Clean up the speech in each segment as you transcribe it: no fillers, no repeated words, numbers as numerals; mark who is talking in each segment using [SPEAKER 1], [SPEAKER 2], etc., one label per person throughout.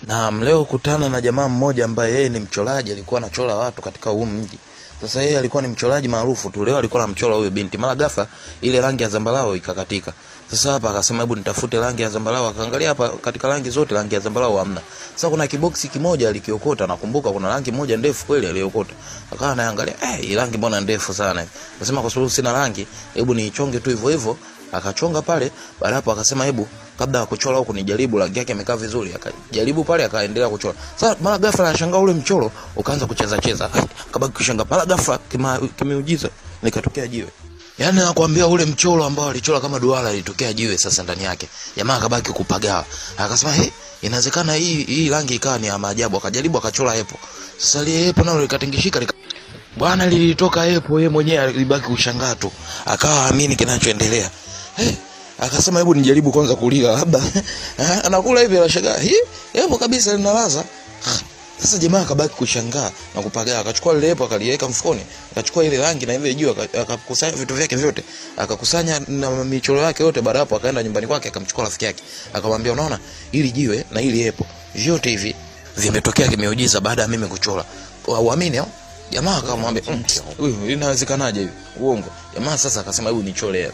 [SPEAKER 1] Naam, leo kutana na jamaa mmoja ambaye yeye ni mchoraji, alikuwa anachora watu katika huu mji. Sasa yeye alikuwa ni mchoraji maarufu tu. Leo alikuwa anamchora huyo binti. Mara ghafla ile rangi ya zambarau ikakatika. Sasa hapa akasema hebu nitafute rangi ya zambarau. Akaangalia hapa katika rangi zote rangi ya zambarau hamna. Sasa kuna kiboksi kimoja alikiokota, nakumbuka kuna rangi moja ndefu kweli aliokota. Akawa anaangalia, hii rangi mbona ndefu sana. Akasema kwa sababu sina rangi, hebu niichonge tu hivyo hivyo. Akachonga pale, baada hapo akasema hebu kabla ya kuchora huku nijaribu rangi yake imekaa vizuri. Akajaribu pale akaendelea kuchora. Sasa mara ghafla anashangaa ule mchoro ukaanza kucheza cheza. Akabaki kushangaa. Mara ghafla kimeujiza nikatokea jiwe. Yaani nakwambia ule mchoro ambao alichora kama duara ilitokea jiwe sasa ndani yake. Jamaa akabaki kupagawa. Akasema inawezekana hii rangi ikawa ni ya maajabu. Akajaribu akachora epo. Sasa ile epo nalo likatingishika bwana lilitoka epo, yeye mwenyewe alibaki kushangaa tu. Akawa amini kinachoendelea. Akasema hebu nijaribu kwanza kulila labda. Anakula hivi anashangaa. Epo kabisa linalaza. Sasa jamaa akabaki kushangaa na kupagaa. Akachukua lile epo akaliweka mfukoni. Akachukua ile rangi na ile jiwe akakusanya vitu vyake vyote. Akakusanya na michoro yake yote. Baada hapo akaenda nyumbani kwake akamchukua rafiki yake. Akamwambia unaona hili jiwe na hili epo vyote hivi vimetokea kimeujiza baada ya mimi kuchora. Uamini au? Jamaa akamwambia huyu inawezekanaje hivi? Uongo. Jamaa sasa akasema hebu nichore hela.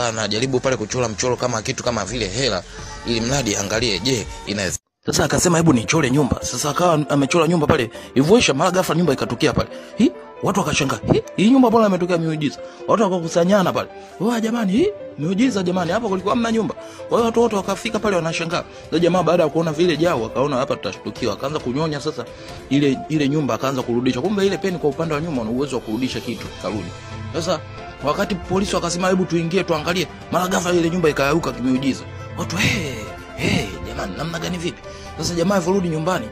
[SPEAKER 1] Anajaribu pale kuchora mchoro kama kitu kama vile hela ili mradi angalie je inaweza. Sasa akasema hebu nichore nyumba. Sasa akawa amechora nyumba pale. Ivuesha mara ghafla nyumba ikatokea pale. Watu wakashangaa. Hii nyumba bora imetokea miujiza. Watu wakakusanyana pale. Wewe jamani, hii miujiza jamani, hapa kulikuwa hamna nyumba. Kwa hiyo watu wote wakafika pale wanashangaa. Ndio jamaa baada ya kuona vile jao akaona hapa tutashtukiwa. Akaanza kunyonya sasa ile nyumba akaanza kurudisha. Kumbe ile peni kwa upande wa nyuma una uwezo wa kurudisha kitu karudi. Sasa wakati polisi wakasema hebu tuingie tuangalie, mara ghafla ile nyumba ikayauka kimiujiza. Watu jamani namna gani vipi? Sasa jamaa alirudi nyumbani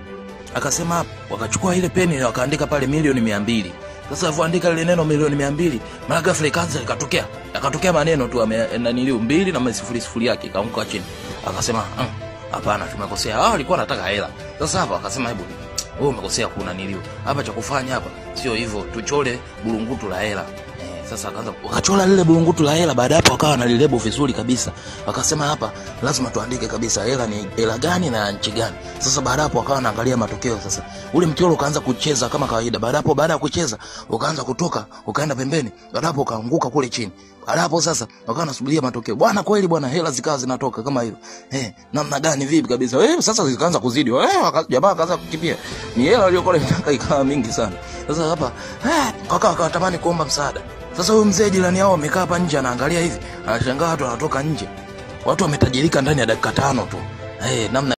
[SPEAKER 1] akasema wakachukua ile peni wakaandika pale milioni 200. Sasa alipoandika ile neno milioni 200, mara ghafla ikaanza ikatokea. Akatokea maneno tu naniliu 2 na 0 yake ikaanguka chini. Akasema hapana tumekosea. Alikuwa anataka hela. Sasa hapa akasema hebu wewe umekosea kuna nilio. Hapa cha kufanya hapa sio hivyo, tuchore burungutu la hela. Sasa akaanza wakachora lile burungutu la hela. Baada hapo akawa analilebo vizuri kabisa. Akasema hapa lazima tuandike kabisa hela ni hela gani na nchi gani. Sasa baada hapo akawa anaangalia matokeo sasa. Ule mchoro ukaanza kucheza kama kawaida. Baada hapo baada ya kucheza ukaanza kutoka ukaenda pembeni. Baada hapo ukaanguka kule chini. Baada hapo sasa wakawa wanasubiria matokeo. Bwana kweli bwana hela zikawa zinatoka kama hivyo. Namna gani vipi kabisa. Sasa zikaanza kuzidi. Jamaa akaanza kukimbia. Ni hela aliyokuwa anataka ikawa mingi sana. Sasa hapa wakawa wakatamani kuomba msaada. Sasa huyu mzee jirani yao amekaa hapa nje anaangalia hivi, anashangaa watu wanatoka nje. Watu wametajirika ndani ya dakika 5 tu. Namna